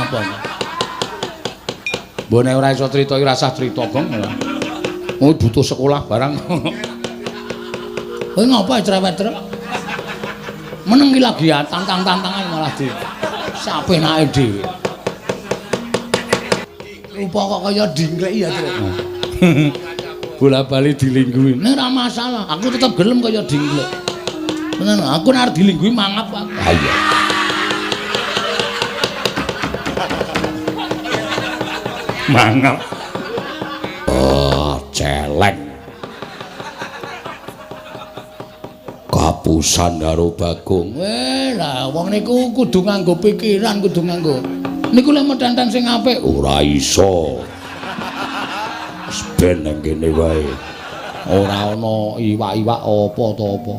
Ngapa? Mbok nek ora iso crita iki rasah crita, Gong. Oh, butuh sekolah barang. Kowe ngapa cerewet, Truk? Meneng iki lagi tantang-tantangan malah di sapenake dhewe. Rupa kok kaya dingklek ya, Truk. Bola-bali dilingguhi. Nek ora masalah, aku tetep gelem kaya dingklek. Tenan, aku nek arep dilingguhi mangap aku. Ha iya. Mangap. Oh, celeng. Kapusan karo Bagong. Lah wong niku kudu nganggo pikiran, kudu nganggo. Niku lek metenteng sing apik ora iso. Wis ben nang kene wae. Ora ana iwak-iwak apa ta apa.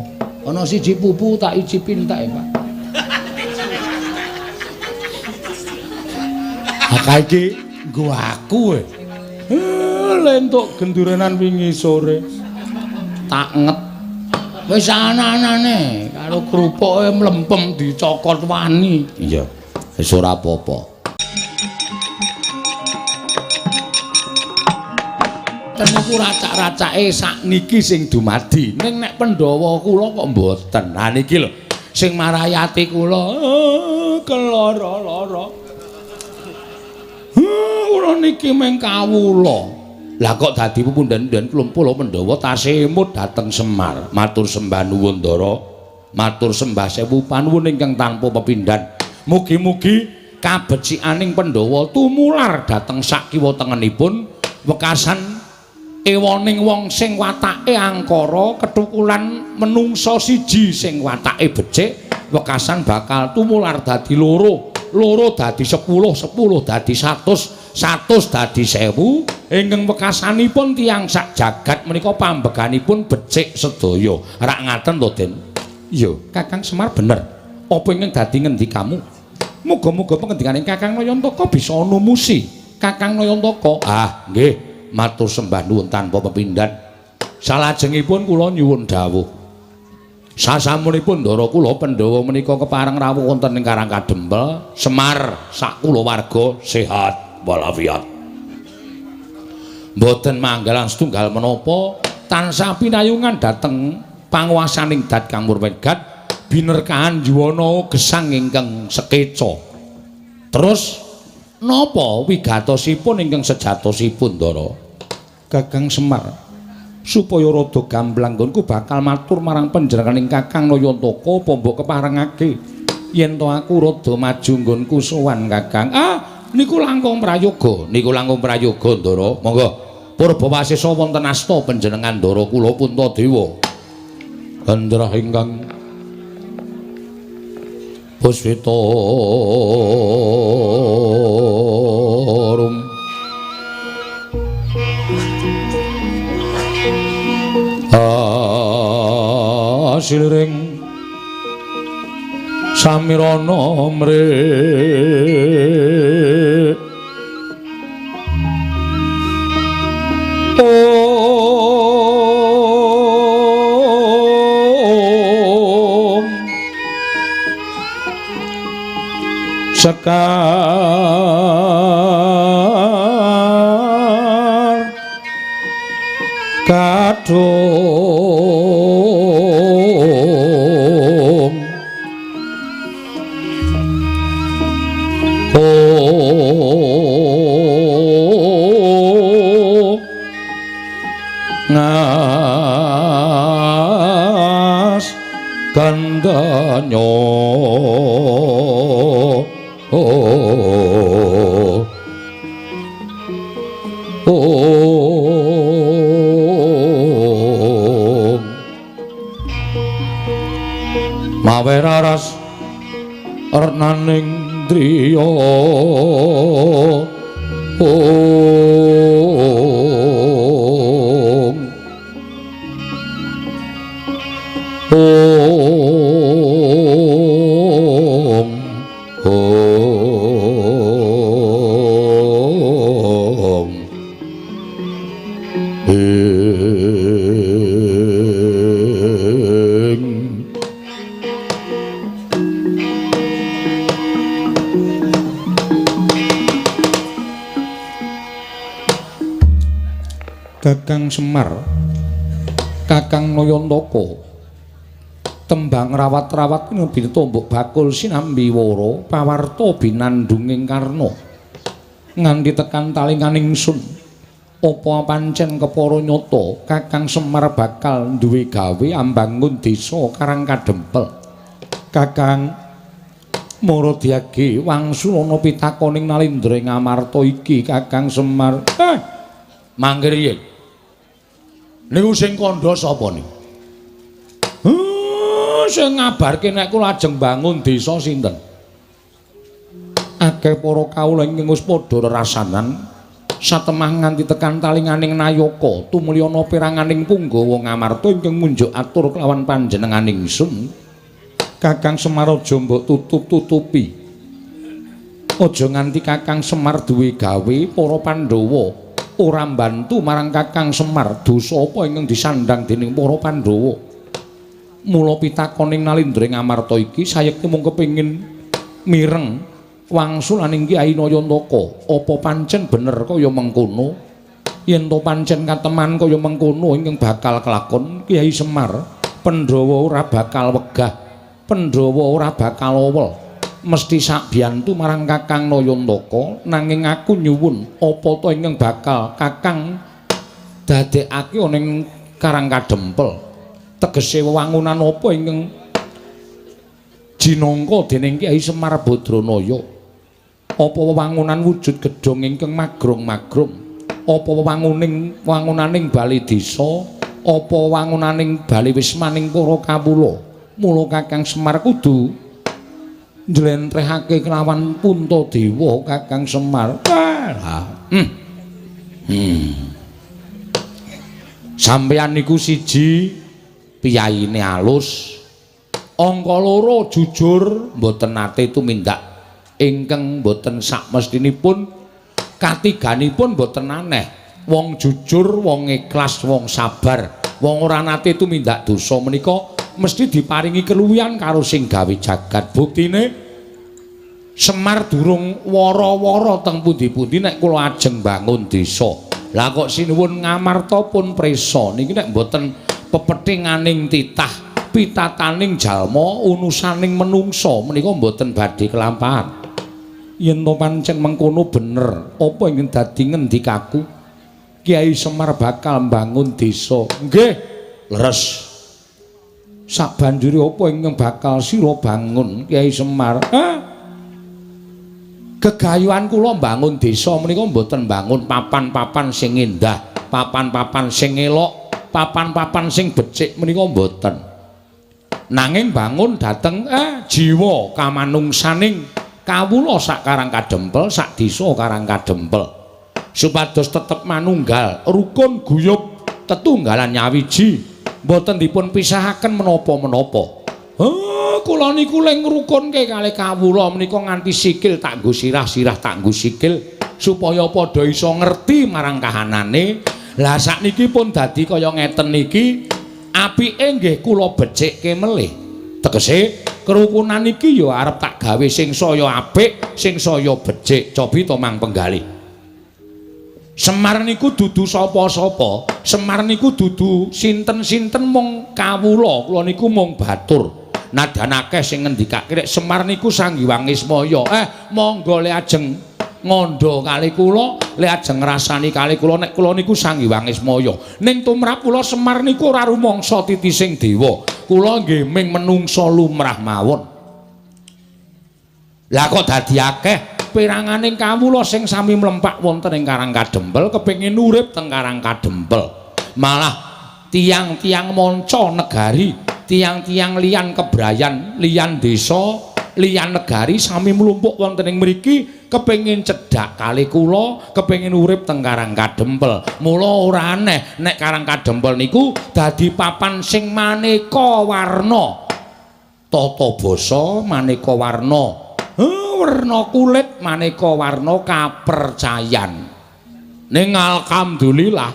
Ana siji pupu tak icipi entek, Pak. Ha iki nggo aku e. Lentuk gendurenan wingi sore. Tak nget. Wis ana-anane karo krupuke mlempem dicokot wani. Iya. Wis ora apa-apa. Niku racak-racake sakniki sing dumadi. Ning nek Pandhawa kula kok mboten. Ha niki lho sing marai ati kula keloro-loro. Kula niki mung kawula. Lah kok dadi pepundhen-pundhen klumpul Pandhawa tasih emut dhateng Semar. Matur sembah nuwun Ndara. Matur sembah sewu panuwun ingkang tanpa pepindhan. Mugi-mugi kabecikaning Pandhawa tumular dhateng sak kiwa tengenipun wekasan ewoning wong sing watake angkara kethukulan menungsa siji sing watake becik wekasan bakal tumular dadi loro, loro dadi 10, 10 dadi 100, 100 dadi 1000 ingkang wekasanipun tiyang sak jagat menika pambeganipun becik sedaya. Rak ngaten to, Den? Iya, Kakang Semar bener. Apa ingkang dadi ngendikamu? Muga-muga pengendikane Kakang Nayantaka bisa numusi. Kakang Nayantaka. Ah, nggih. Matur sembah nuwun tanpa pepindhan. Salajengipun kula nyuwun dawuh. Sasampunipun ndara kula Pandhawa menika kepareng rawuh wonten ing Karang Kadempel, Semar sak kulawarga sehat walafiat. Mboten manggalan setunggal menapa tansah pinayungan dhateng panguwasaning Dat Kang Murwegat binerkahan yuwana gesang ingkang sekeca. Terus napa wigatosipun ingkang sejatosipun, Ndara? Kakang Semar, supaya rada gamblang nggonku bakal matur marang panjenenganing Kakang Nayantaka apa mbok keparengake yen to aku rada maju nggonku sowan Kakang. Ah, niku langkung prayoga, niku langkung prayoga, Ndara. Monggo purbawasesa wonten asta panjenengan Ndara kula Puntadewa. Gendra ingkang Puswita rum asiliring samirana mre om sekar kadung oh ngas gandanyo oh oh mawe raras renaning driya om om om ing Kakang Semar, Kakang Nayantaka, tembang rawat-rawat bineta mbok bakul sinambi wara pawarta binandunging karna nganti tekan talinganing sun. Apa pancen kepara nyata Kakang Semar bakal duwe gawe ambangun desa Karang Kadempel? Kakang Maradiage wangsulana pitakoning Nalindra ing Amarta iki Kakang Semar. Mangke riyin. Niku sing kandha sapa niku? Sing ngabarke nek kula ajeng bangun desa sinten? Akeh para kawula ingkang wis padha rerasanan satemah nganti tekan talinganing nayaka tumliyana peranganing punggawa Ngamarta ingkang munjuk atur kelawan panjenenganing sun. Kakang Semar aja mbok tutup-tutupi. Aja nganti Kakang Semar duwe gawe para Pandhawa ora mbantu marang Kakang Semar. Dosa apa ingkang disandhang dening para Pandhawa? Mula pitakoning Nalindra ing Amarta iki sayekti mung kepengin mireng wangsulaning Kyai Nayantaka. Apa pancen bener kaya mengkono? Yen to pancen kateman kaya mengkono ingkang bakal kelakon Kyai Semar, Pandhawa ora bakal wegah, Pandhawa ora bakal owel, mesti sakbiyantu marang Kakang Nayantaka. Nanging aku nyuwun apa to ingkang bakal Kakang dadekake ana ing Karang Kadempel? Tegese wewangunan apa ingkang jinangka dening Kyai Semar Badranaya? Apa wewangunan wujud gedhong ingkang magrong-magrong? Apa wewangunaning bale desa? Apa wangunaning bale wismaning para kawula? Mula Kakang Semar kudu njlentrehake kelawan Puntadewa Kakang Semar. Sampeyan niku siji piyayine alus, angka loro jujur, mboten nate tumindak ingkang mboten sakmestinipun, katiganipun mboten aneh. Wong jujur, wong ikhlas, wong sabar, wong ora nate tumindak dosa menika mesti diparingi keluwihan karo sing gawe jagat. Buktine Semar durung wara-wara teng pundi-pundi nek kula ajeng bangun desa. Lah kok sinuwun Ngamarta pun prisa niki nek mboten pepethinganing titah, pitataning jalma, unusaning menungsa menika mboten badhe kelampahan. Yen to pancen mengkono bener, apa ingkang dadi ngendikaku? Kyai Semar bakal mbangun desa. Nggih, leres. Sabanjure apa ingkang bakal sira bangun Kyai Semar? Gegayuhan kula mbangun desa menika mboten mbangun papan-papan sing endah, papan-papan sing elok, papan-papan sing becik menika mboten. Nanging bangun dhateng jiwa kamanungsaning kawula sak Karang Kadempel, sak desa Karang Kadempel. Supados tetep manunggal, rukun guyub, tetunggalan nyawiji, mboten dipun pisahaken menapa-menapa. Kula niku le ngrukunke kalih kawula menika nganti sikil tak nggo sirah, sirah tak nggo sikil supaya padha iso ngerti marang kahanane. Lah sakniki pun dadi kaya ngeten niki, apike nggih kula becikke melih. Tegese kerukunan iki ya arep tak gawe sing saya apik, sing saya becik. Cobi to Mang Penggalih. Semar niku dudu sapa-sapa, Semar niku dudu sinten-sinten mung kawula, kula niku mung batur. Nadyan akeh sing ngendikake nek Semar niku Sang Hyang Ismaya. Monggo le ajeng ngandha kali kula, le ajeng ngrasani kali kula nek kula niku Sang Hyang Ismaya. Ning tumrap kula Semar niku ora rumangsa titising dewa. Kula nggih ming menungsa lumrah mawon. Lah kok dadi akeh peranganing kawula sing sami mlempak wonten ing Karang Kadempel kepengin urip teng Karang Kadempel. Malah tiang-tiang manca negari, tiang-tiang liyan kebrayan, liyan desa, liyan negari sami mlumpuk wonten ing mriki kepengin cedhak kali kula, kepengin urip teng Karang Kadempel. Mula ora aneh nek Karang Kadempel niku dadi papan sing maneka warna. Tata basa maneka warna, werna kulit maneka warna kapercayan. Ning alhamdulillah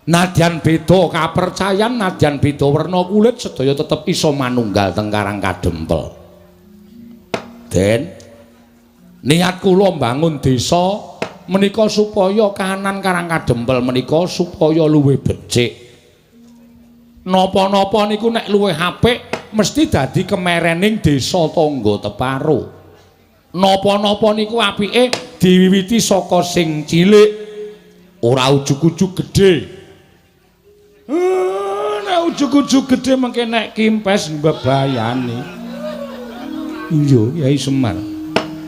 nadyan beda kapercayan, nadyan beda werna kulit, sedaya tetep iso manunggal teng Karang Kadempel. Den, niat kula mbangun desa Menika supaya kahanan Karang Kadempel menika supaya luwih becik. Napa-napa niku nek luwih apik mesti dadi kemerening desa tangga teparo. Napa-napa niku apike diwiwiti saka sing cilik, ora ujug-ujug gedhe. Nek ujug-ujug gedhe mengke nek kimpes mbebayani. Iya, Yai Semar.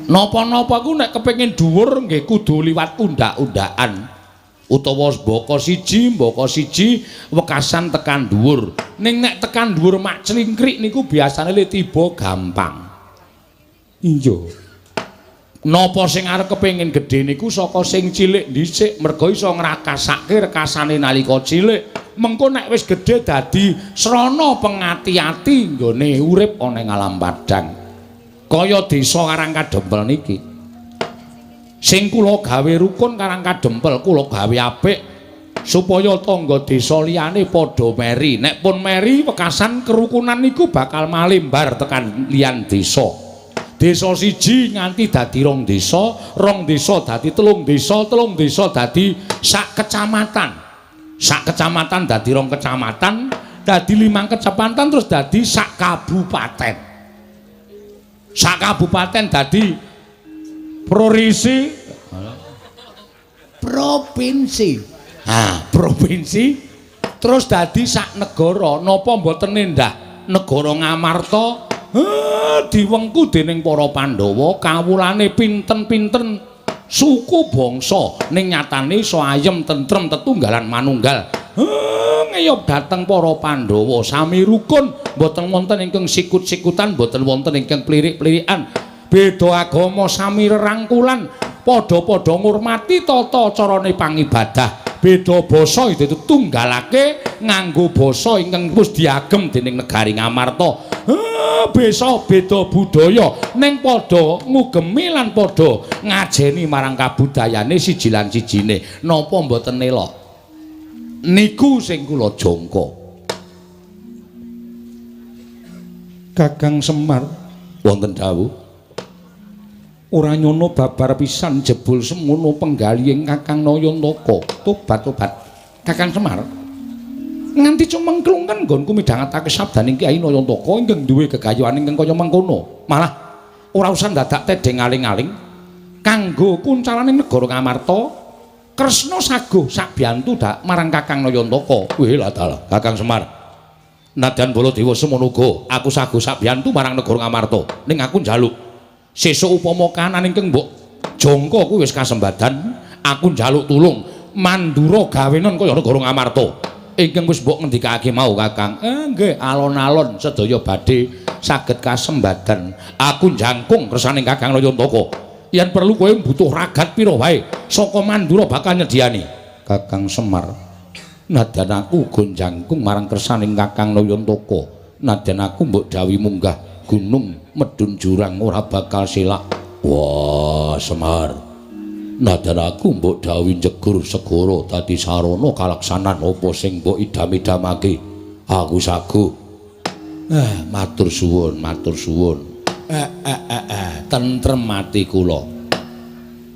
Napa-napa ku nek kepengin dhuwur nggih kudu liwat undak-undakan. Utawa mbaka siji wekasan tekan dhuwur. Ning nek tekan dhuwur mak clingkrik niku biasane le tiba gampang. Iya. Napa sing arep kepengin gedhe niku saka sing cilik dhisik, merga iso ngrakasake rekasane nalika cilik. Mengko nek wis gedhe dadi srana pengati-ati nggone urip ana ing alam padhang. Kaya desa Karang Kadempel niki. Sing kula gawe rukun Karang Kadempel, kula gawe apik supaya tangga desa liyane padha meri. Nek pun meri wekasan kerukunan niku bakal malembar tekan liyan desa. Desa siji nganti dadi rong desa, rong desa dadi telung desa, telung desa dadi sak kecamatan. Sak kecamatan dadi rong kecamatan, dadi 5 kecamatan terus dadi sak kabupaten. Sak kabupaten dadi provinsi. Ha, provinsi terus dadi sak negara. Napa mboten endah negara Ngamarta diwengku dening para Pandhawa, kawulane pinten-pinten suku bangsa ning nyatane iso ayem tentrem tetunggalan manunggal. Ngeyop dhateng para Pandhawa sami rukun, mboten wonten ingkang sikut-sikutan, mboten wonten ingkang plirik-plirikan. Beda agama sami rerangkulan, padha-padha ngurmati tata carane pangibadah. Beda basa itu tunggalake nganggo basa ingkang wis diagem dening negari Ngamarta. Besa beda budaya ning padha ngugemi lan padha ngajeni marang kabudayane siji lan sijine. Napa mboten elok? Niku sing kula jangka. Kakang Semar wonten dawuh. Ora nyono babar pisan jebul semono penggalihing Kakang Nayantaka. Tobat-tobat. Kakang Semar nganti cumengklungen nggonku midhangetake sabdaning Kyai Nayantaka ingkang duwe gegayuhan ingkang kaya mengkono. Malah ora usah dadak tedheng aling-aling kanggo kuncalane negara Ngamarta. Kresna saguh sabiyantu dak marang Kakang Nayantaka. Wih lah dalah Kakang Semar. Nadyan Baladewa semono uga aku saguh sabiyantu marang negara Ngamarta. Ning aku njaluk sesuk upama kahanan ingkang mbok jangka kuwi wis kasembadan, aku njaluk tulung mandura gawenon kaya negara Ngamarta. Ingkang wis mbok ngendikake mau Kakang. Nggih, alon-alon sedaya badhe saged kasembadan. Aku jangkung kersane Kakang Nayantaka. Yen perlu kowe butuh ragat pira wae saka Mandura bakal nyediani. Kakang Semar, nadyan aku uga jangkung marang kersaning Kakang Nayantaka. Nadyan aku mbok dawuhi munggah gunung medhun jurang ora bakal selak. Wah, Semar, nadyan aku mbok dawuhi njegur segara dadi sarana kalaksanan apa sing mbok idam-idamake, aku saguh. Matur suwun, matur suwun. Tentrem ati kula.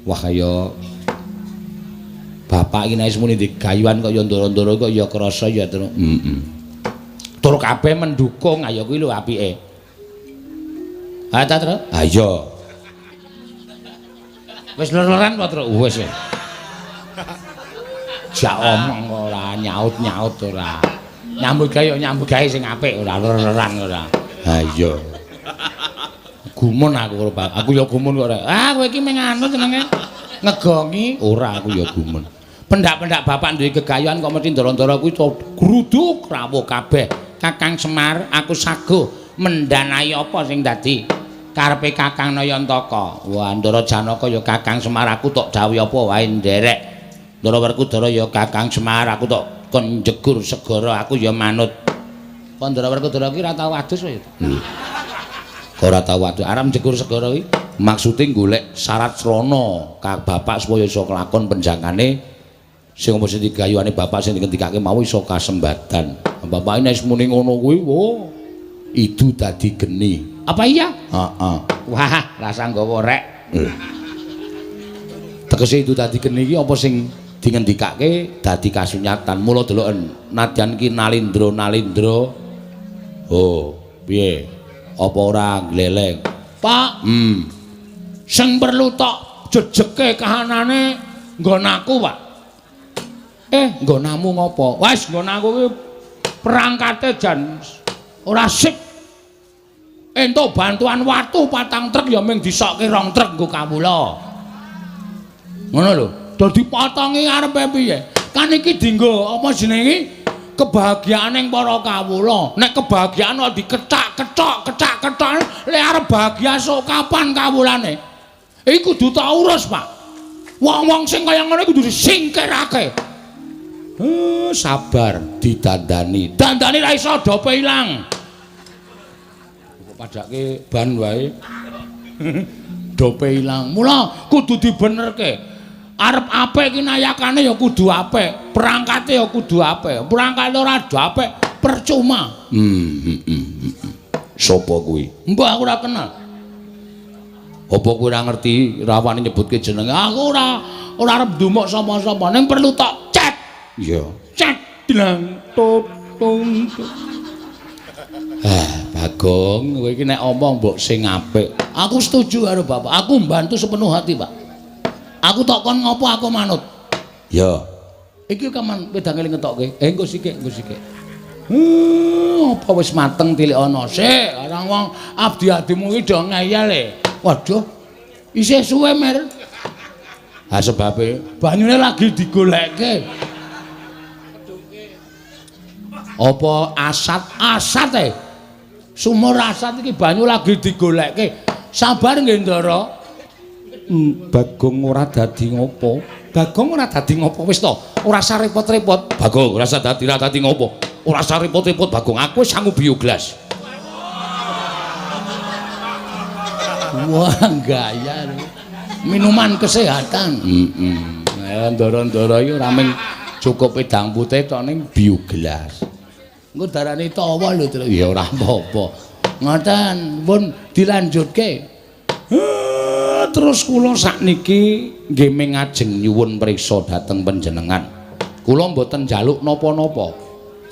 Wah kaya bapak iki nek muni digayuhan kaya ndara-ndara kok ya krasa ya, Tru. Heeh. Tur kabeh mendukung, ayo kuwi lho apike. Ha ta, Tru? Ha iya. Wis ler-leran apa, Tru? Wis. Jak omong ora nyaut-nyaut ora. Nyambut gawe ya nyambut gawe sing apik ora ler-leran ora. Ha iya. Gumun aku karo bapak. Aku ya gumun kok ora. Ah kowe iki mung anu jenenge ngegongi. Ora, aku ya gumun. Pendak-pendak bapak duwe gegayuhan kok mesti ndara-ndara kuwi gruduk rawuh kabeh. Kakang Semar, aku saguh mendanai apa sing dadi karepe Kakang Nayantaka. Wah, Ndara Janaka ya Kakang Semar aku tok dawuhi apa wae nderek. Ndara Werkudara ya Kakang Semar aku tok kon njegur segara aku ya manut. Kok Ndara Werkudara ki ora tau adus kowe? Ora tau adus. Arep njegur segara kuwi maksude golek syarat srana ka bapak supaya iso kelakon penjangane sing apa sing digayuhane bapak sing dikendikake mau iso kasembadan. Bapak nek muni ngono kuwi, wo idu dadi geni. Apa iya? Heeh. Wah, rasa nggawa rek. Tegese itu dadi geni iki apa sing dingendikake dadi kasunyatan. Mula deloken nadyan ki nalindra-nalindra. Oh, piye? Apa ora gleleng? Pak, Sing perlu tok jejeke kahanane nggon aku, Pak. Nggonamu ngopo? Wes nggon aku ki perangkate jan ora sip. Entuk bantuan watu 4 truk ya mung disokke 2 truk nggo kawula. Ngono lho. Dadi potongi arepe piye? Kan iki dienggo apa jenenge? Kebahagiaaning para kawula. Nek kebahagiaan kok dikethak-kethok, kethak-kethok, lek arep bahagia sok kapan kawulane? Iki kudu tak urus, Pak. Wong-wong sing kaya ngono kudu disingkirake. Sabar didandani. Dandani ra iso dope ilang. Kok padake ban wae. Dope ilang. Mula kudu dibenerke. Arep apik iki nayakane ya kudu apik, perangkate ya kudu apik. Perangkate ora apik percuma. Sopo kuwi? Mbah aku ora kenal. Apa kowe ora ngerti rawane nyebutke jenenge? Aku ora arep ndumuk sapa-sapa, ning perlu tok cet. Iya. Cet dlang tutung. Bagong, kowe iki nek omong mbok sing apik. Aku setuju karo bapak. Aku mbantu sepenuh hati, Pak. Aku tok kon ngopo aku manut. Ya. Iki kaman wedange ngetokke. Engko sikik, engko sikik. Apa wis mateng tilik ana sik. Orang wong abdi-abdimu iki do ngeyel e. Waduh. Isih suwe, Mer. Ha sebabe banyune lagi digolekke. Apa asat? Asat e. Sumur asat iki banyu lagi digolekke. Sabar nggih, Ndara. Bagong ora dadi ngopo. Bagong ora dadi ngopo wis to. Ora usah repot-repot. Bagong ora usah dadi ora dadi ngopo. Ora usah repot-repot Bagong. Aku wis sangu bioglas. Wah, gaya lho. Minuman kesehatan. Heeh. Ndara-ndara iki ora mung cukup wedang putih tok ning bioglas. Engko darane tawa lho, Tru. Ya ora apa-apa. Ngoten, pun dilanjutke. Terus kula sakniki nggih mengajeng nyuwun priksa dhateng panjenengan. Kula mboten njaluk napa-napa.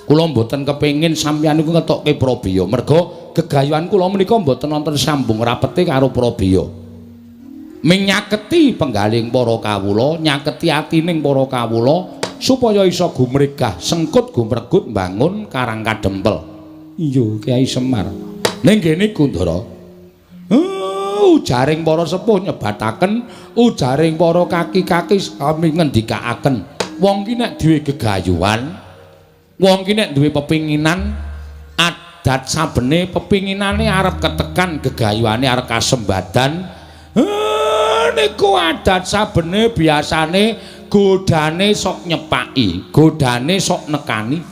Kula mboten kepengin sampeyan niku ngetokke prabeya. Merga gegayuhan kula menika mboten wonten sambung rapete karo prabeya. Ming nyaketi penggaling para kawula, nyaketi atining para kawula supaya iso gumregah, sengkut gumregut mbangun Karang Kadempel. Iya, Kyai Semar. Ning kene Kundara. Ujaring para sepuh nyebataken, ujaring para kaki-kaki sami ngendikaaken. Wong ki nek duwe gegayuhan, wong ki nek duwe pepinginan, adat sabene pepinginane arep ketekan, gegayuhane arep kasembadan. Niku adat sabene biasane godane sok nyepaki, godane sok nekani.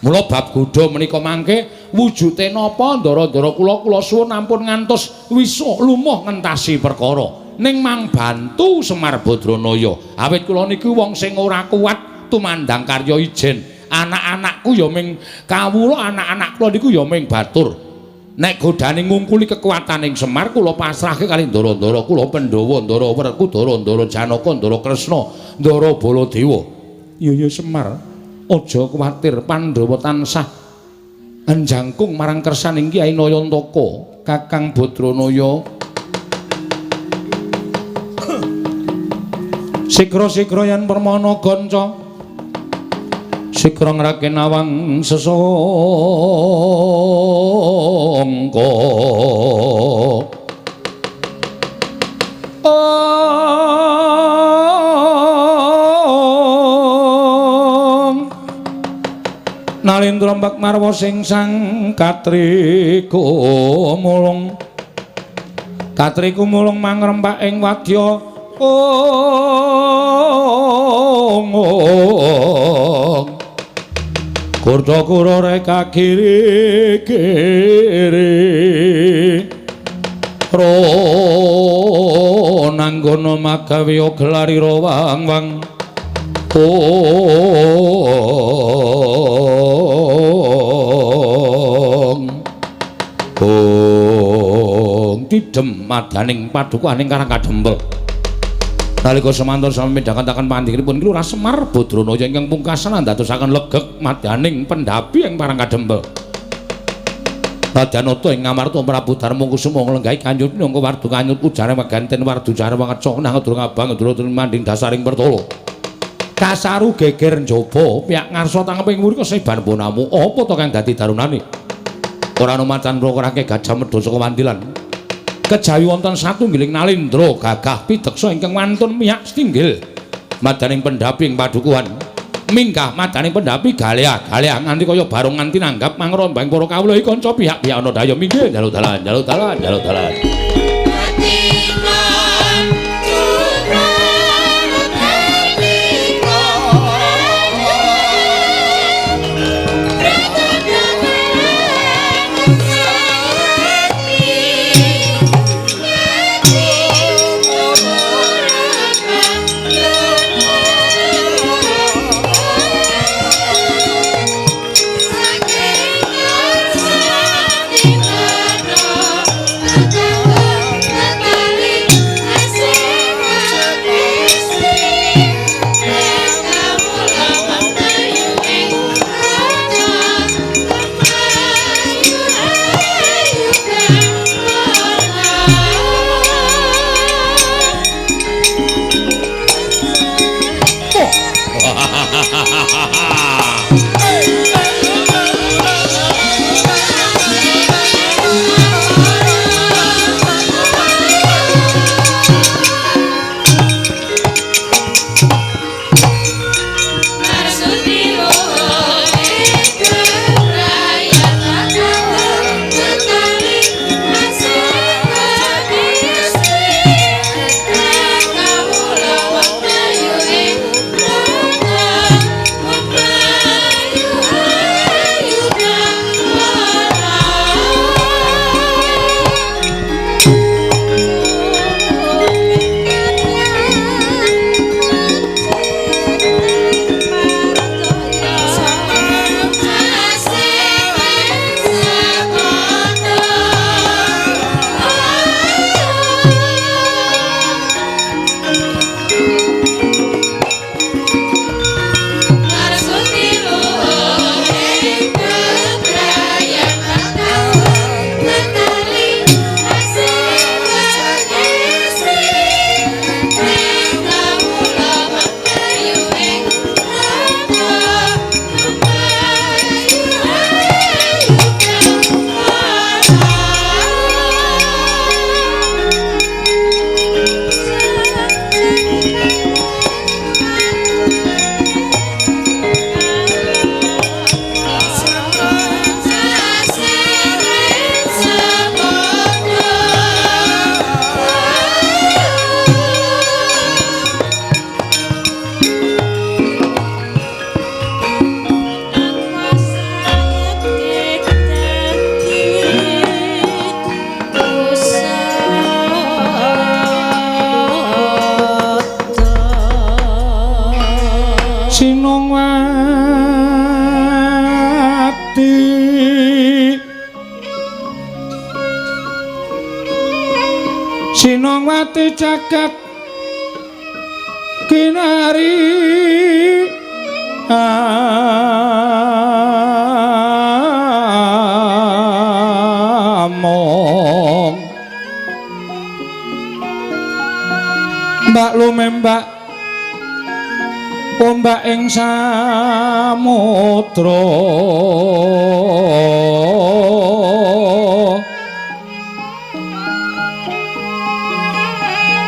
Mula bab godha menika mangke wujude napa ndara-ndara kula kula suwun ampun ngantos wisuh lumuh ngentasi perkara. Ning mang bantu Semar Badranaya. Awit kula niku wong sing ora kuat tumandang karya ijen. Anak-anakku ya ming kawula, anak-anak kula niku ya ming batur. Nek godane ngungkuli kekuataning Semar kula pasrahke kali ndara-ndara kula Pandhawa, Ndara Werkudara, Ndara Janaka, Ndara Kresna, Ndara Baladewa. Ya ya Semar. Aja kuwatir, Pandhawa tansah njangkung marang kersaning Kyai Nayantaka, Kakang Badranaya. Sikra-sikra yen permana ganca, sikra ngrake nawang sesangka. Nalindra mbak marwa sing sang katriku mulung, katriku mulung mangrempak ing wadya ong. Kurta kura reka kiri kiri ro nanggono magawe gelari rawang wang. Ong ong tidem madaning padukaning Karang Kadempel. Nalika semanten sami midhangetaken pandikanipun Ki Lurah Semar Badranaya ingkang pungkasan andadosaken legeg madyaning pendhapi ing parang kadempel. Nadyan nata ing Ngamarta Prabu Darma Kusuma nglenggahi kanjut minangka wardu kanyut ujare maganten wardu jare wangeca nang durung abang durung manding dasaring pertala. Kasaru geger njaba piyak ngarsa tangeping wuri keseban bonamu apa to kang dadi darunane? Ora ana macan mrokorake gajah medha saka wandilan. Kejawi wonten satunggiling nalendra gagah pideksa ingkang wantun miyak setinggil madaning pendhapi ing padukuhan. Minggah madaning pendhapi galeah-galeah nganti kaya barong nganti nanggap mangrombang para kawula iki kanca pihak-pihak ana daya minggir njaluk dalan njaluk dalan njaluk dalan. Sinongwati jagat kinari among mbak lumembak ombak ing samudra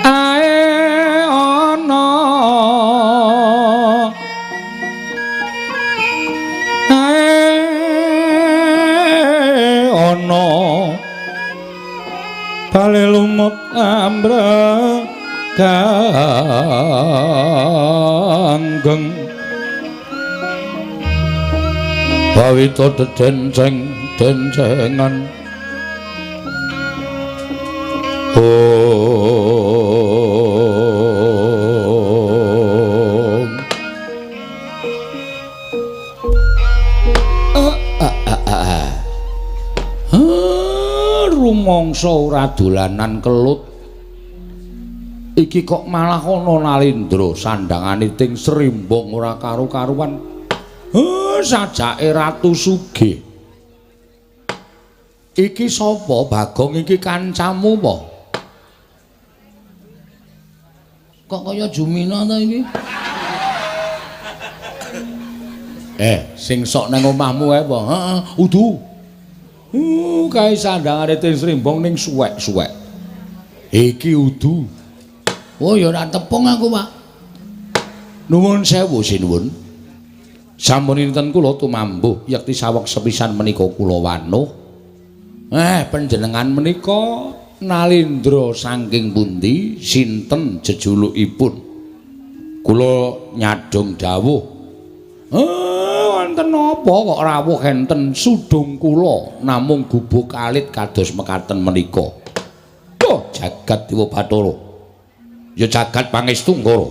ae ana ae ana bale lumut ambre ganggeng bawita dedenceng dencengan om rumangsa ora dolanan kelut. Iki kok malah ana Nalindra sandangane ting srimbong ora karu-karuan. Sajake Ratu Sugih. Iki sapa Bagong iki kancamu apa? Kok kaya Jumina ta iki? Sing sok nang omahmu ae apa? Heeh, udu. Kae sandangane ting srimbong ning suwek-suwek. Iki udu. Oh ya ora tepung aku, Pak. Nuwun sewu sinuwun. Sampun dinten kula tumambuh yekti saweg sepisan menika kula wanuh. Panjenengan menika Nalindra saking pundi? Sinten jejulukipun? Kula nyadhong dawuh. Wonten napa kok rawuh enten sudung kula namung gubuk alit kados mekaten menika. Oh, jagat Dewa Bathara. Ya jagat pangestu Ngara.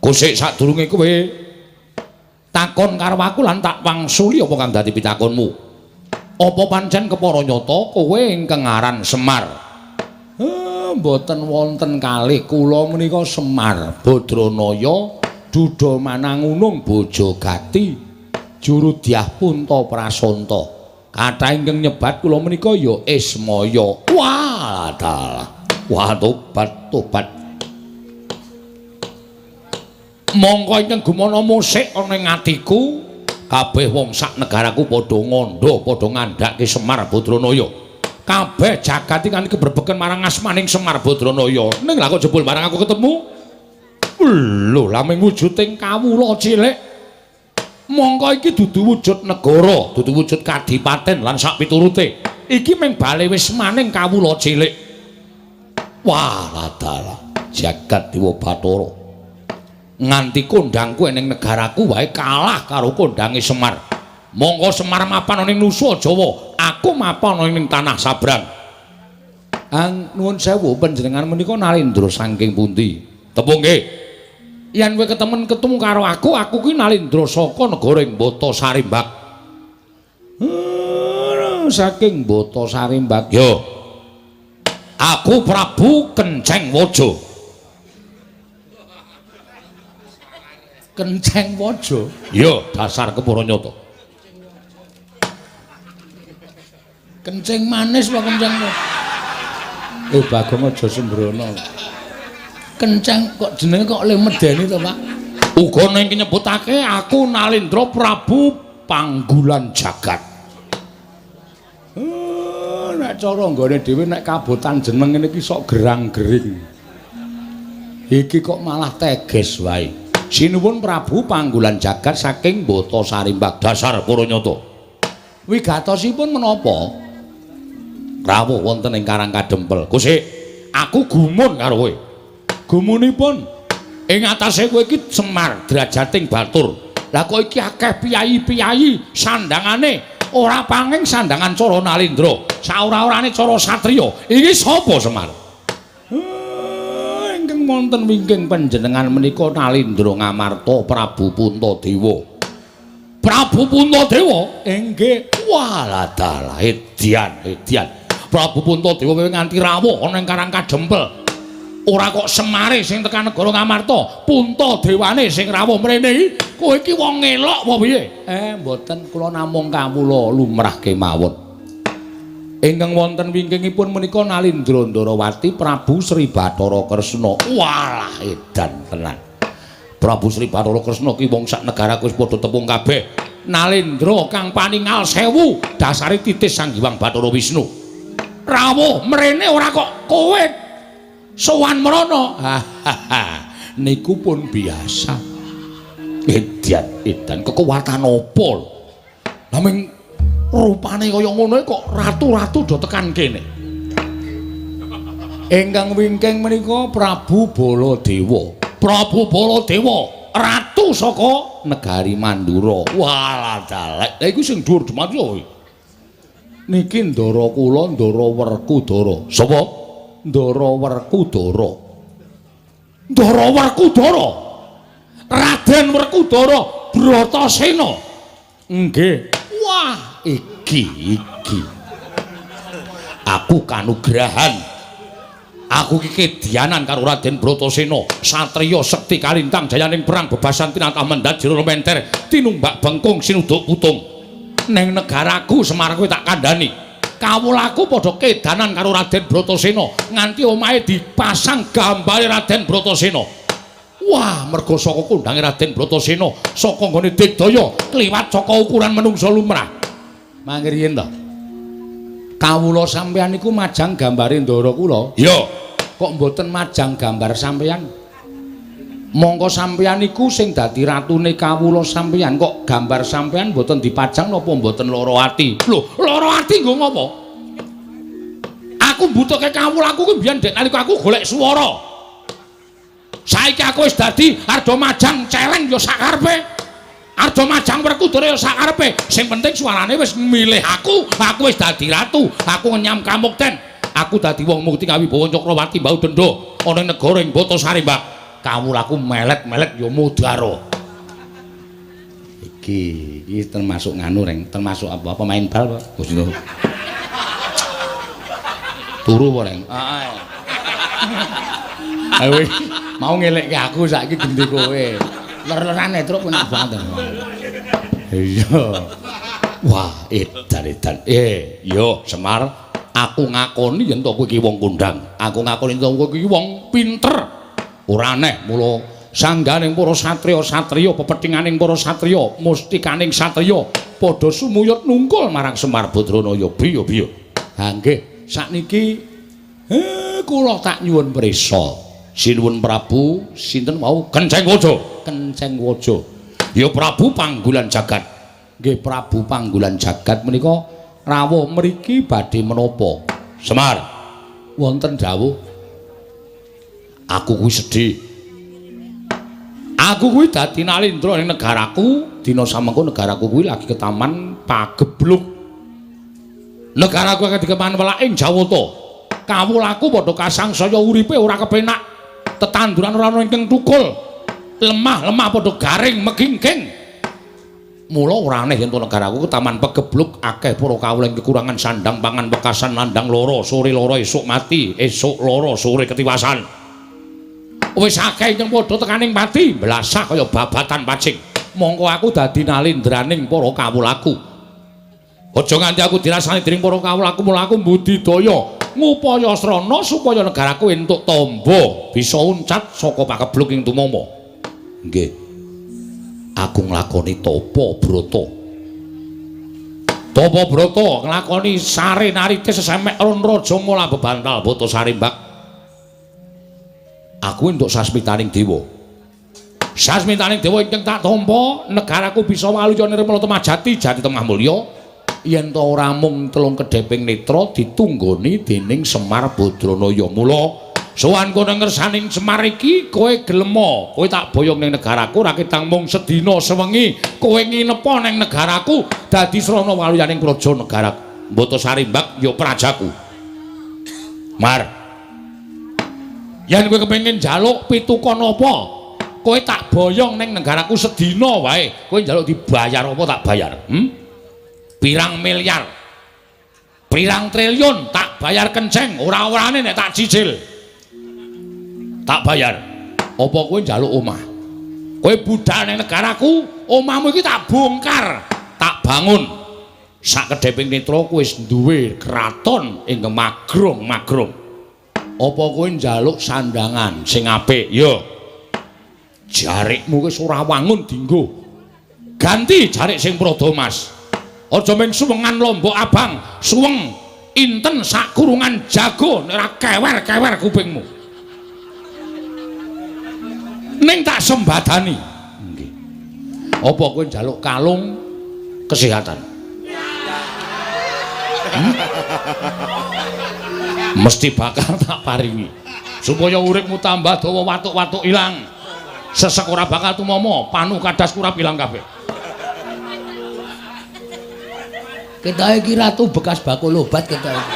Kusik sadurunge kowe takon karo aku lan tak wangsuli apa kang dadi pitakonmu. Apa pancen kepara nyata kowe ingkang aran Semar? Mboten wonten kalih kula menika Semar Badranaya Duda Manangunung Bojogati juru dyah Punta Prasanta. Kathah ingkang nyebat kula menika ya Ismaya. Wah, dalah. Wah, tobat tobat. Mongko ingkang gumana musik ana ing atiku, kabeh wong sak negaraku padha ngandha, padha ngandhake Semar Badranaya. Kabeh jagat iki kan kebrebeken marang asmaning Semar Badranaya. Ning lha kok jebul marang aku ketemu? Lho, lah ming wujuding kawula cilik. Mongko iki dudu wujud negara, dudu wujud kadipaten lan sak piturute. Iki ming bale wismaning kawula cilik. Wah, dalah jagat Dewa Bathara. Nganti kondangku ning negaraku wae kalah karo kondange Semar. Mongko Semar mapan ning Nusa Jawa, aku mapan ning tanah Sabrang. Nuwun sewu panjenengan menika Nalindra saking pundi? Tepung nggih. Yen kowe ketemen ketemu karo aku, aku kuwi Nalindra saka negara ing Bata Sarimbak. Saking Bata Sarimbak. Yo. Aku Prabu Kenceng Waja. Kenceng Waja? Ya, dasar kepara nyata. Kenceng manis apa kenceng? Bagong aja sembrono. Kenceng kok jenenge kok le medeni to, Pak? Uga ning nyebutake aku Nalindra Prabu Panggulan Jagat. Nek cara nggone dhewe nek kabotan jeneng ngene iki sok gerang-gering. Iki kok malah teges wae. Sinuwun Prabu Panggulan Jagat saking Bata Sarimbak dasar para nyata. Wigatosipun menapa? Rawuh wonten ing Karang Kadempel. Kusik, aku gumun karo kowe. Gumunipun ing atase kowe iki Semar drajating batur. Lah kok iki akeh piyayi-piyayi sandangane ora panging sandangan cara Nalindra, saora-orane cara satriya. Iki sapa Semar? Ingkang wonten wingking panjenengan menika Nalindra Ngamarta Prabu Puntadewa. Prabu Puntadewa? Inggih. Walah dalah edian edian. Prabu Puntadewa kowe nganti rawuh ana ing Karang Kadempel. Ora kok Semare sing tekan negara Ngamarta, Puntadewane sing rawuh mrene iki. Kowe iki wong ngelok apa piye? Mboten, kula namung kawula lumrah kemawon. Ingkang wonten wingkingipun menika Nalindra Ndarawati Prabu Sri Bathara Kresna. Walah edan tenan. Prabu Sri Bathara Kresna ki wong sak negaraku wis padha tepung kabeh. Nalindra kang paningal sewu dasare titis Sang Hyang Bathara Wisnu. Rawuh mrene ora kok kowe sowan mrono. Niku pun biasa. Edan edan kekuatan apa lho? Lah ming rupane kaya ngono kok ratu-ratu do tekan kene. Ingkang wingking menika Prabu Baladewa. Prabu Baladewa, ratu saka negari Mandura. Walah dalek. Lha iku sing dhuwur demati kuwi. Niki ndara kula Ndara Werkudara. Sapa? Ndara Werkudara. Ndara Werkudara. Raden Werkudara Bratasena. Nggih. Wah, iki iki. Aku kanugrahan. Aku iki kedianan karo Raden Bratasena, satriya sekti kalintang jayaning perang bebasan tinatah mendhat jero menter, tinumbak bengkung sinuduk putung. Neng negaraku Semar kuwi tak kandhani. Kawulaku padha kedanan karo Raden Bratasena, nganti omahe dipasang gambare Raden Bratasena. Wah, merga saka kondange Raden Bratasena, saka nggone digdaya kliwat saka ukuran menungsa lumrah. Mangke riyen to. Kawula sampeyan niku majang gambare ndara kula. Iya. Kok mboten majang gambar sampeyan? Mongko sampeyan niku sing dadi ratune kawula sampeyan, kok gambar sampeyan mboten dipajang napa mboten lara ati? Lho, lara ati nggo ngopo? Aku mbutuhke kawulaku kuwi mbiyen dek nalika aku golek swara. Saiki aku wis dadi arda majang celeng ya sakarepe. Arda majang Werkudara ya sakarepe. Sing penting suarane wis milih aku, aku wis dadi ratu, aku ngenyam kamukten. Aku dadi wong mukti kawibawa Cakrawati mbau denda ana ing negara ing Batasari, Mbak. Kawulaku melet-melet ya mudara. Iki iki termasuk nganu reng, termasuk apa? Pemain bal, Pak. Gusti. Turu apa, Reng? Heeh. Ayo mau ngelekke aku saiki gendhe kowe. Ler-lerane truk enak banget. Iya. Wah, edan-edan. Yo Semar, aku ngakoni yen to kowe iki wong kondang. Aku ngakoni yen to kowe iki wong pinter. Ora aneh mula sangganing para satriya-satriya, pepethinganing para satriya, mustikaning satriya padha sumuyut nungkul marang Semar Badranaya. Biyo-biyo. Ha nggih, sakniki kula tak nyuwun prisa. Sinuwun Prabu sinten wau? Kenceng Waja. Kenceng Waja. Ya Prabu Panggulan Jagat. Nggih Prabu Panggulan Jagat menika rawuh mriki badhe menapa? Semar. Wonten dawuh. Aku kuwi sedih. Aku kuwi dadi nalindra ning negaraku, dina samengko negaraku kuwi lagi ketaman pagebluk. Negaraku akeh dikeman welaking Jawata. Kawulaku padha kasangsaya uripe ora kepenak. Tetanduran ora ana ingkang tukul. Lemah-lemah padha garing megingking. Mula ora aneh yen negaraku ketaman pegebluk akeh para kawula ing kekurangan sandang pangan wekasan nandang lara, sore lara esuk mati, esuk lara sore ketiwasan. Wis akeh ingkang padha tekaning pati, blasah kaya babatan pacing. Mongko aku dadi nalindraning para kawulaku. Aja nganti aku dirasani dening para kawulaku, mula aku mbudidaya ngupaya srana supaya negaraku entuk tamba bisa uncat saka pakebluk ing tumama. Nggih. Aku nglakoni tapa brata. Tapa brata nglakoni sare narite sesemek ron raja mula bebantal Batasari, Mbak. Aku entuk sasmitaning dewa. Sasmitaning dewa ingkang tak tampa, negaraku bisa waluya nirmala temah jati jati temah mulya. Yen ta ora mung telung kedheping netra ditunggoni dening Semar Badranaya. Mula sowan kono ngersaning Semar iki kowe gelema, kowe tak boyong ning negaraku ora ketang mung sedina sewengi kowe nginepa ning negaraku dadi srana waluyaning praja negara Batasari, Mbak, ya prajaku. Mar, yen kowe kepengin njaluk pitukon apa, kowe tak boyong ning negaraku sedina wae, kowe njaluk dibayar apa tak bayar? Pirang miliar, pirang triliun tak bayar kenceng, ora-orane nek tak cicil tak bayar. Apa kowe njaluk omah? Kowe budal ning negaraku, omahmu iki tak bongkar, tak bangun. Sak kedheping netra kowe wis duwe kraton ingkang magrong-magrong. Apa kowe njaluk sandangan sing apik? Ya. Jarikmu wis ora wangun dinggo. Ganti jarik sing prada mas. Aja mung suwengan lombok abang, suweng inten sak kurungan jago nek ora kewer-kewer kupingmu. Ning tak sembadani. Nggih. Apa kowe njaluk kalung kesehatan? Mesti bakal tak paringi. Supaya uripmu tambah dawa, watuk-watuk ilang. Sesek ora bakal tumama, panu kadas kurap ilang kabeh. Kita iki ratu bekas bakul obat kita iki.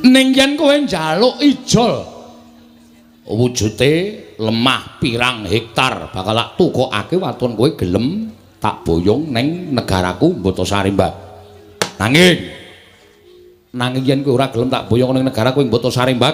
Ning yen kowe njaluk ijol wujute lemah pirang hektar bakal tak tukokake waton kowe gelem tak boyong ning negaraku Batasari, Mbak. Nanging Nanging yen kowe ora gelem tak boyong ning negara kowe mboto Sarimbak.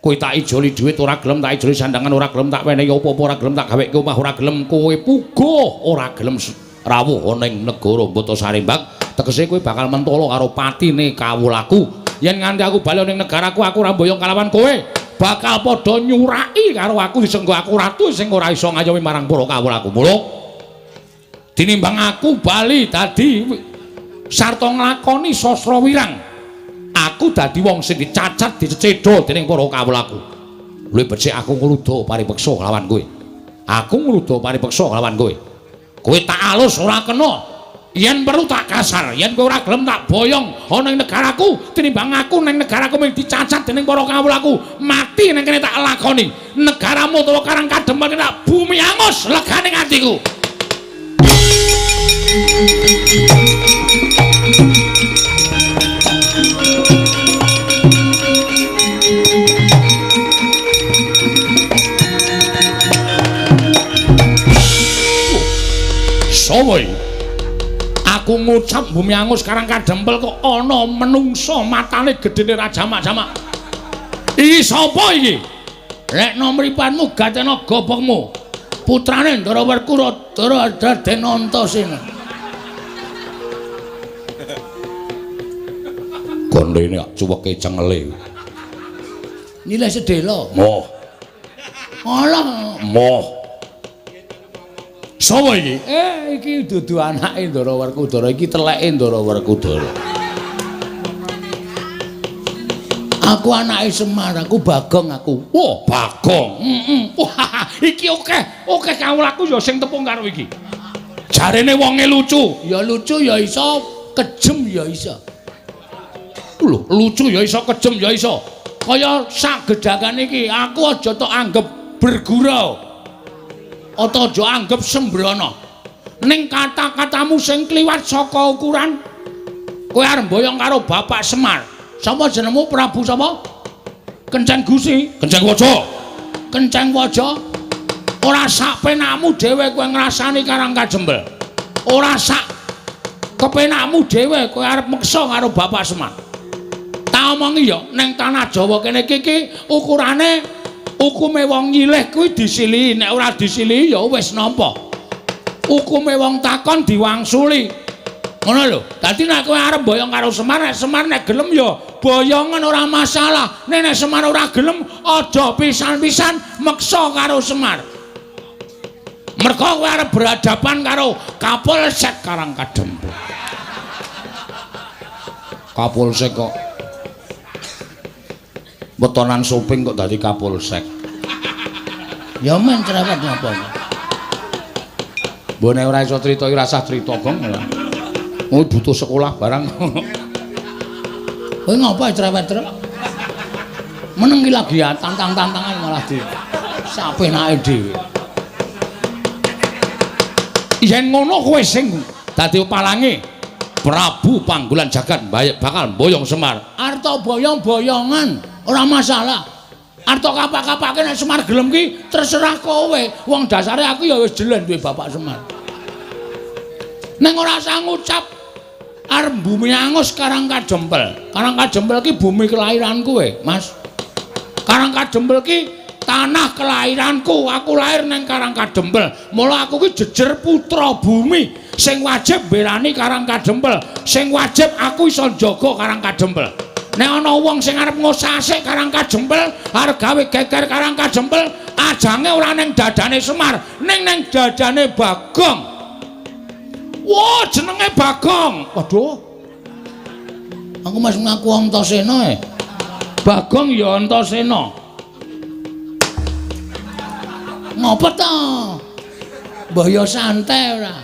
Kowe tak ijoli dhuwit ora gelem, tak ijoli sandangan ora gelem, tak wenehi apa-apa ora gelem, tak gaweke omah ora gelem, kowe puguh ora gelem rawuh ning negara Mboto Sarimbak. Tegese kowe bakal mentolo karo patine kawulaku. Yen nganti aku bali ning negaraku aku ora mboyong kalawan kowe, bakal padha nyuraki karo aku disenggo aku ratu sing ora iso ngayomi marang para kawulaku. Mula tinimbang aku bali dadi sarta nglakoni sastra wirang, aku dadi wong sing dicacat dicecedha dening para kawulaku. Luwih becik aku ngluda paripeksa kelawan kowe. Aku ngluda paripeksa kelawan kowe. Kowe tak alus ora kena. Yen perlu tak kasar, yen kowe ora gelem tak boyong ana ing negaraku, tinimbang aku ning negaraku mung dicacat dening para kawulaku, mati ning kene tak lakoni. Negaramu utawa Karang Kadempel tak bumi angus legane atiku. Sopo iki? Aku ngucap bumi angus Karang Kadempel kok ana menungsa matane gedene ra jamak-jamak. Iki sapa iki? Lekno mripanmu gatena gobokmu. Putrane Ndara Werkudara Raden Antasena. Gondene kok cuweke cengele. Nyilih sedhela. Moh. Alah, moh. Sapa iki? Iki dudu anake Ndara Werkudara, iki teleke Ndara Werkudara. Aku anake Semar, aku Bagong aku. Wah, Bagong. Heeh. Wah, iki akeh, akeh kawulaku ya sing tepung karo iki. Jarene wonge lucu. Ya lucu ya iso, kejem ya iso. Lho, lucu ya iso, kejem ya iso. Kaya sak gedhakan iki, aku aja tok anggep bergurau. Atau aja anggep sembrono. Ning kata-katamu sing kliwat saka ukuran, kowe arep mboyong karo Bapak Semar. Sapa jenengmu Prabu sapa? Kenceng Gusi, Kenceng Waja. Kenceng Waja. Ora sak penakmu dhewe kowe ngrasani Karang Kajembel. Ora sak kepenakmu dhewe kowe arep meksa karo Bapak Semar. Tak omongi ya, ning tanah Jawa kene iki ukurane hukume wong nyilih kuwi disilihi, nek ora disilihi ya wis nampa. Hukume wong takon diwangsuli. Ngono lho. Dadi nek kowe arep boyong karo Semar, nek Semar nek gelem ya boyongan ora masalah. Nek nek Semar ora gelem aja pisan-pisan meksa karo Semar. Mergo kowe arep berhadapan karo Kapolsek Karang Kadempel. Kapolsek kok wetonan soping kok dadi Kapolsek. Ya men cerewet napa. Mbok nek ora iso crita iki rasah crita, Gong. Oh, butuh sekolah barang. Kowe ngapa cerewet-cerewet? Meneng iki lagi ya tantang-tantangan malah di sapenake dhewe. Yen ngono kowe sing dadi palange Prabu Panggulan Jagat bakal mboyong Semar. Arta boyong-boyongan ora masalah. Arta kapak-kapake nek Semar gelem ki terserah kowe. Wong dasare aku ya wis jelen duwe Bapak Semar. Ning ora usah ngucap arep bumi angus Karang Kadempel. Karang Kadempel ki bumi kelahiranku kowe, Mas. Karang Kadempel ki tanah kelahiranku. Aku lahir nang Karang Kadempel. Mula aku ki jejer putra bumi sing wajib mbelani Karang Kadempel, sing wajib aku iso njaga Karang Kadempel. Nek ana wong sing arep ngosasik Karang Kadempel, arep gawe geger Karang Kadempel, ajange ora ning dadane Semar, ning nang dadane Bagong. Wah, jenenge Bagong. Waduh. Aku mas ngaku Antasena e. Bagong ya Antasena. Ngopo to? Mbah ya santai ora.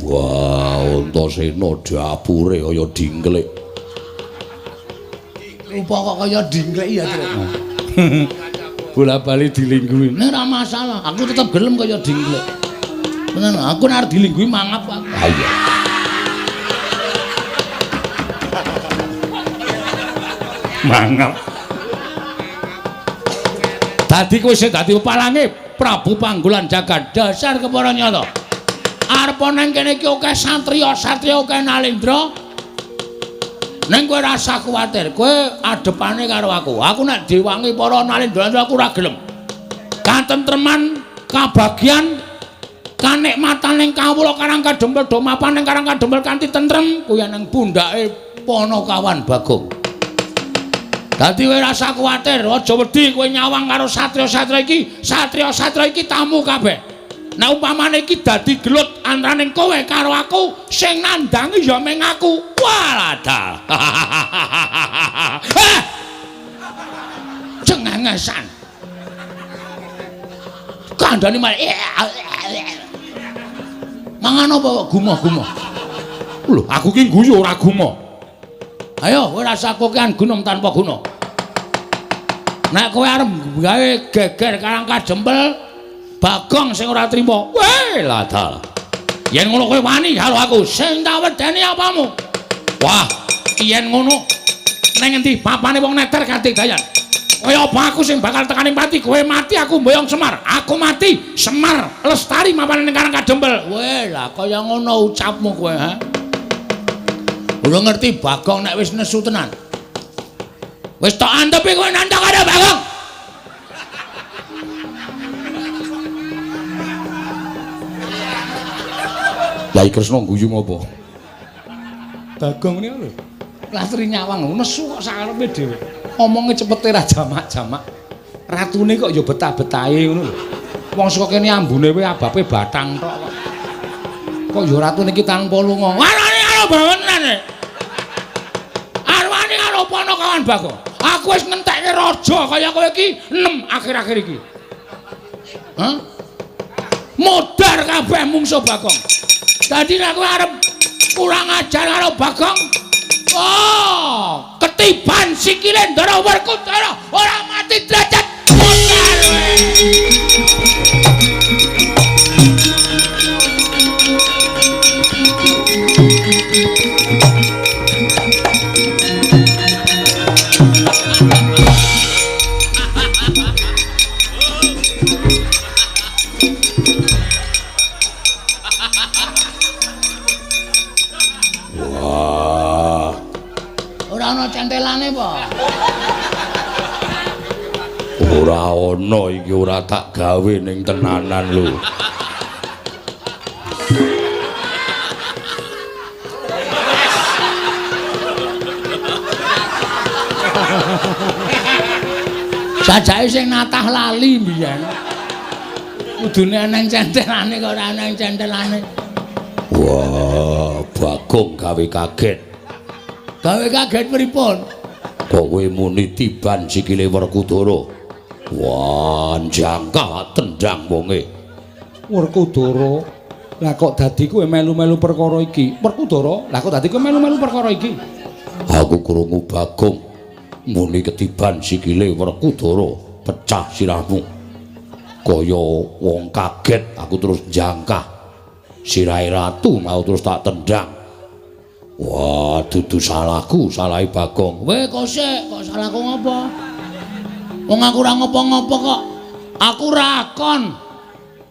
Wah, Antasena dapure kaya dingklik. Rupa kok kaya dingklik ya, Truk. Bola-bali dilingguhi. Nek ora masalah, aku tetep gelem kaya dingklik. Tenan, aku nek arep dilingguhi mangap aku. Ha iya. Mangap. Dadi kowe sing dadi palange Prabu Panggulan Jagat dasar kepara nyata. Arep nang kene iki akeh satriya, satriya akeh nalendra. Ning kowe rasa kuwatir, kowe adepane karo aku. Aku nek diwangi para Nalendra aku ora gelem. Katentreman, kabagyan, kanikmatan ning kawula Karang Kadempel do mapan ning Karang Kadempel kanthi tentrem kuwi nang pundhake Panakawan Bagong. Dadi kowe rasa kuwatir, aja wedi kowe nyawang karo satria-satria iki, satria-satria iki tamu kabeh. Nek umpamane iki dadi gelut antaraning kowe karo aku, sing nandangi ya mung aku. Walah. Cengengesan. Kandhane malah mangan apa kok gumoh-gumoh. Lho, aku ki guyu ora gumoh. Ayo kowe rasa kokean gunung tanpa guna. Nek kowe arep gawe geger Karang Kadempel, Bagong sing ora trima. Weh, ladal. Yen ngono kowe wani karo aku, sing tak wedeni apamu? Wah, yen ngono ning endi papane wong neter kanthi dayan. Kaya apa aku sing bakal tekaning pati, kowe mati aku mboyong Semar. Aku mati, Semar lestari mapane ning Karang Kadempel. Weh, lah kaya ngono ucapmu kowe, ha? Ora ngerti Bagong nek wis nesu tenan. Wis tok antepi kowe nantang karo Bagong. Yai Kresna guyu ngopo? Bagong niku lho. Lastri nyawang nesu kok sakarepe dhewe. Omonge cepete ra jamak-jamak. Ratune kok ya betah-betahe ngono lho. Wong saka kene ambune wae abape batang tok kok. Kok ya ratune iki tanpa lunga. Warane karo bawenan. Arwane karo Panakawan Bagong. Aku wis ngentekke raja kaya kowe iki 6 akhir-akhir iki. Hah? Modar kabeh mungsuh Bagong. Dadi nek kowe arep kurang ajar karo Bagong, oh, ketiban sikile Ndara Werkudara ora mati derajat modar kowe. Wah. Ora ana centelane apa? Ora ana iki ora tak gawe ning tenanan lho. Sajake sing natah lali mbiyen. Kudune ana centelane kok ora ana centelane. Wah, Bagong gawe kaget. Gawe kaget pripun? Kowe muni tiban sikile Werkudara. Wah, jangkah tendang wonge. Werkudara, lah kok dadi kowe melu-melu perkara iki? Werkudara, lah kok dadi kowe melu-melu perkara iki? Aku krungu Bagong muni ketiban sikile Werkudara, pecah sirahmu. Kaya wong kaget, aku terus jangkah. Sirahe ratu mau terus tak tendang. Wah, dudu salahku, salahe Bagong. Weh, kok sik, kok salahku ngopo? Wong aku ora ngopo-ngopo kok. Aku ora akon.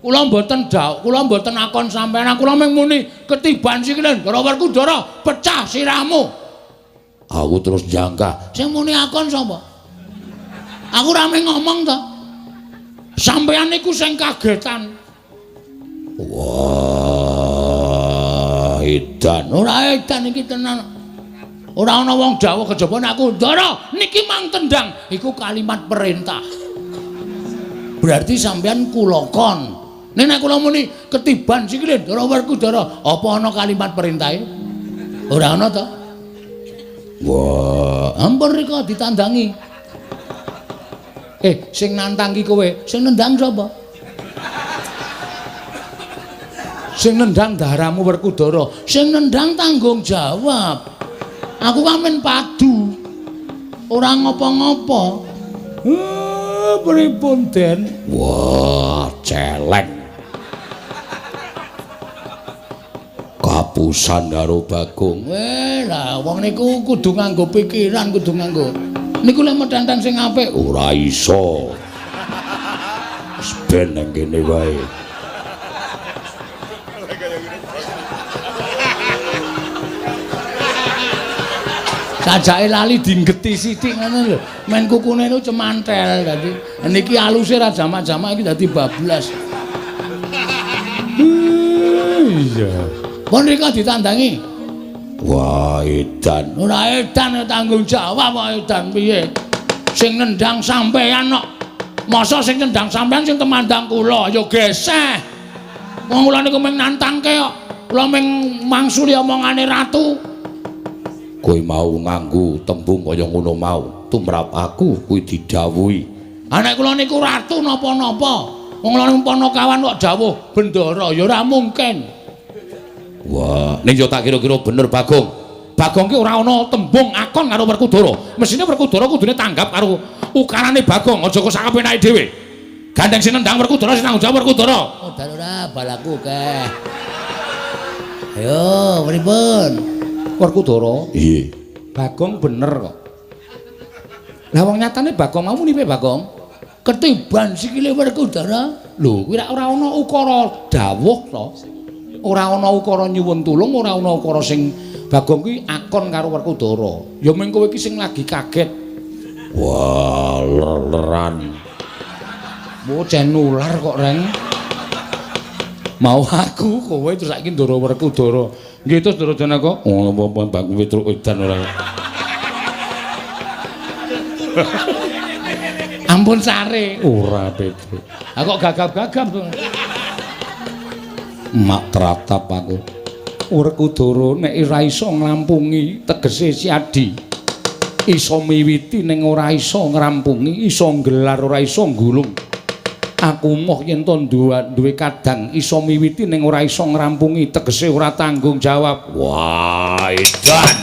Kula mboten dawuh, kula mboten akon sampeyan. Kula mung muni ketiban sikile Ndara Werkudara, pecah sirahmu. Aku terus jangkah. Sing muni akon sapa? Aku ora mung ngomong to. Sampeyan niku sing kagetan. Wah, edan. Ora edan iki tenan. Ora ana wong dawuh kejaba nek aku Ndara niki mang tendang, iku kalimat perintah. Berarti sampeyan kula kon. Nek nek kula muni ketiban sikile Ndara Werkudara, apa ana kalimat perintahe? Ora ana to. Wah, ampun rika ditandangi. Sing nantang ki kowe, sing nendang sapa? Sing nendang daramu Werkudara, sing nendang tanggung jawab. Aku kan men padu. Ora ngopo-ngopo. Pripun, Den? Wah, celeng. Kapusan karo Bagong. Weh, lah wong niku kudu nganggo pikiran, kudu nganggo. Niku lek metenteng sing apik ora iso. Wis ben nang kene wae. Sajake lali dinggeti sithik ngono lho. Men kukune niku cemantel dadi. Niki aluse ra jamak-jamak iki dadi bablas. Iya. Pun rika ditandangi. Wah, edan. Ora edan tanggung jawab kok edan piye? Sing nendang sampean kok. Masa sing nendang sampean sing temandang kula ya geseh. Wong kula niku mung nantangke kok. Kula mung mangsuli omongane ratu. Kowe mau nganggo tembung kaya ngono mau, tumrap aku kuwi didhawuhi. Ha nek kula niku ratu napa-napa. Wong kula niku panakawan kok dawuh bendara ya ora mungkin. Wah, ning yo tak kira-kira bener Bagong. Bagong ki ora ana tembung akon karo Werkudara. Mesine Werkudara kudune tanggap karo ukarane Bagong, aja kok sak penake dhewe. Gandeng sing nendang Werkudara sing tanggung jawab Werkudara. Oh, ora balaku akeh. Ayo, pripun? Werkudara? Iya. Bagong bener kok. Lah wong nyatane Bagong mau muni piye Bagong? Ketiban sikile Werkudara. Lho, kuwi ora ana ukara dawuh to. Ora ana ukara nyuwun tulung, ora ana ukara sing Bagong kuwi akon karo Werkudara. Ya mung kowe iki sing lagi kaget. Wah, ler-leran. Bocah nular kok, Reng. Mau aku kowe terus saiki Ndara Werkudara. Nggih terus Ndara Janaka. Oh, apa Bagong Petruk edan ora. Ampun sare. Ora Petruk. Ha kok gagap-gagap to. Mak tratap aku. Werkudara nek ora iso nglampungi tegese Siadi. Iso miwiti ning ora iso ngrampungi, iso nggelar ora iso nggulung. Aku moh yen to duwe kadang iso miwiti ning ora iso ngrampungi, tegese ora tanggung jawab. Wah, edan.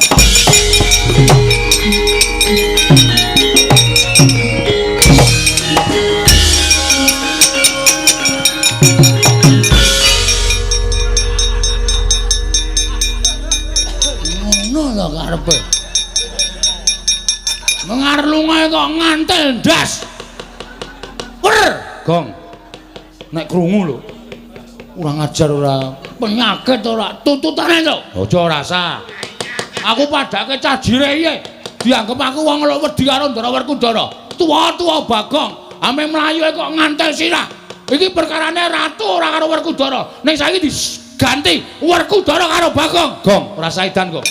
Ngono lho karepe. Mengarlungae kok ngantel ndas. Wer. Gong. Nek krungu lho. Ora ngajar ora penyakit ora tututane to. Aja rasa. Aku padake cah jire iki. Dianggep aku wong lho wedi karo Ndara Werkudara. Tuwa-tuwa Bagong, ame mlayu kok ngantel sirah. Iki perkarane ratu ora karo Werkudara. Ning saiki diganti Werkudara karo Bagong. Gong, ora saidan kok.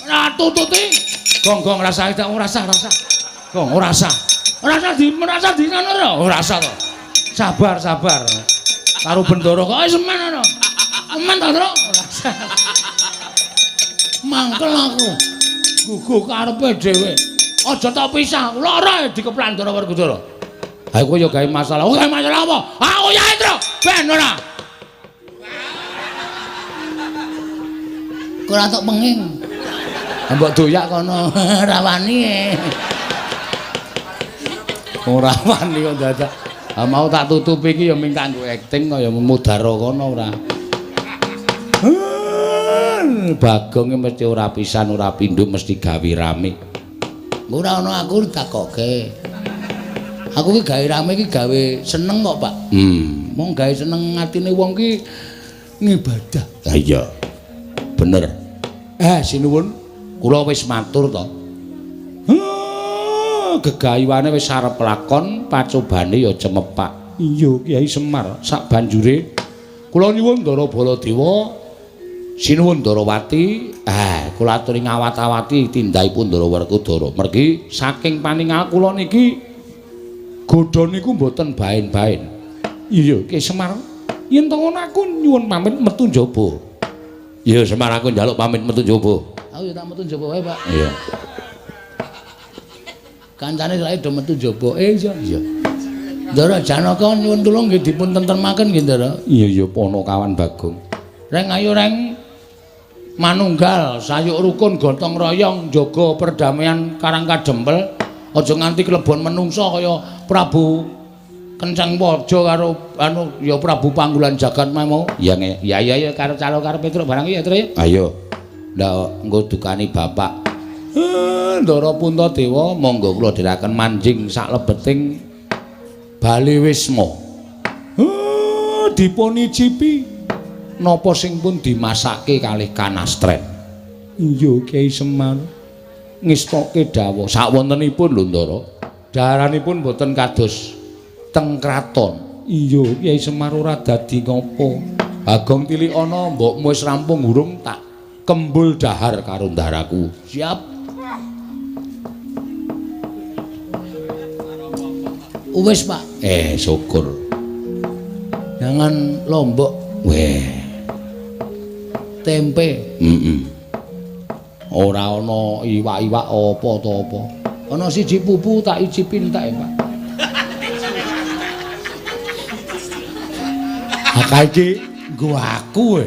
Ora tututi. Gong, gong rasa edan ora sah, rasa. Gong, ora sah. Ora sah di merasa di ngono ora. Ora sah to. Sabar, sabar. Karo Bendara kok semen ngono. Semen ta, Tru? Ora sah. Mangkel aku. Guguh karepe dhewe. Aja tak pisah. Lara dikeplan Ndara Werkudara. Ha kowe ya gawe masalah. Oh, gawe masalah apa? Aku ya, Tru. Ben ora. Kok ora tok penging. Mbok doyak kono ora wani. Ora wani kok dadak. Ha mau tak tutupi iki ya mung kanggo akting kaya mudara kono ora. Bagong mesti ora pisan ora pindho mesti gawe rame. Ora ana aku takoke. Aku ki gawe rame iki gawe seneng kok, Pak. Mong gawe seneng atine wong ki ngibadah. Ha iya. Bener. Sinuwun, kula wis matur to. Gegayuhane wis arep lakon, pacobane ya cemepak. Iya, Kyai Semar, sak banjure kula nyuwun Ndara Baladewa, sinuwun Ndarawati, kula aturi ngawat-awati tindakipun Ndara Werkudara. Mergi saking paningal kula niki godha niku mboten baen-baen. Iya, Kyai Semar, yen to ngono aku nyuwun pamit metu njaba. Iya, Semar, aku njaluk pamit metu njaba. Aku ya tak metu njaba wae, Pak. Iya. Kancane saiki do metu njaba. Iya, iya. Ndara Janaka nyuwun tulung nggih dipun tentremaken nggih, Ndara. Iya, iya, Panakawan Bagong. Reng ayo reng manunggal sayuk rukun gotong royong jaga perdamaian Karang Kadempel. Aja nganti klebon menungsa kaya Prabu Kenceng Waja karo anu ya Prabu Panggulan Jagat mau. Ya ya ya karo calo karo Petruk barang ya, Tru. Ayo. Ndak engko dukani bapak. Ndara Puntadewa monggo kula dherekaken manjing saklebeting Bale Wisma. Dipunicipi napa sing pun dimasake kalih kanastren. Iya, Kyai Semar. Ngestoke dawuh sakwontenipun lho Ndara. Daharanipun boten kados teng kraton. Iya, Kyai Semar ora dadi ngopo. Bagong tilik ana mbokmu wis rampung urung tak kembul dahar karo ndaraku. Siap. Wis, Pak. Syukur. Jangan lombok. Weh. Tempe. Heeh. Ora ana iwak-iwak apa to apa. Ana siji pupu tak icipin tak, Pak. Ha iki nggo aku e.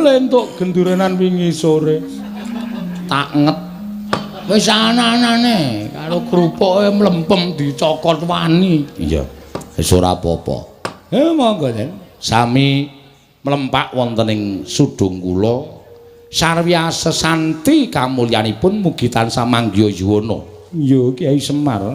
Lentuk gendurenan wingi sore. Tak nget. Wis ana-anane karo krupuke mlempem dicokot wani. Iya. Wis ora apa-apa. Monggo, Den. Sami mlempak wonten ing sudung kula. Sarwya sesanti kamulyanipun mugi tansah manggiha yuwana. Iya, Kyai Semar.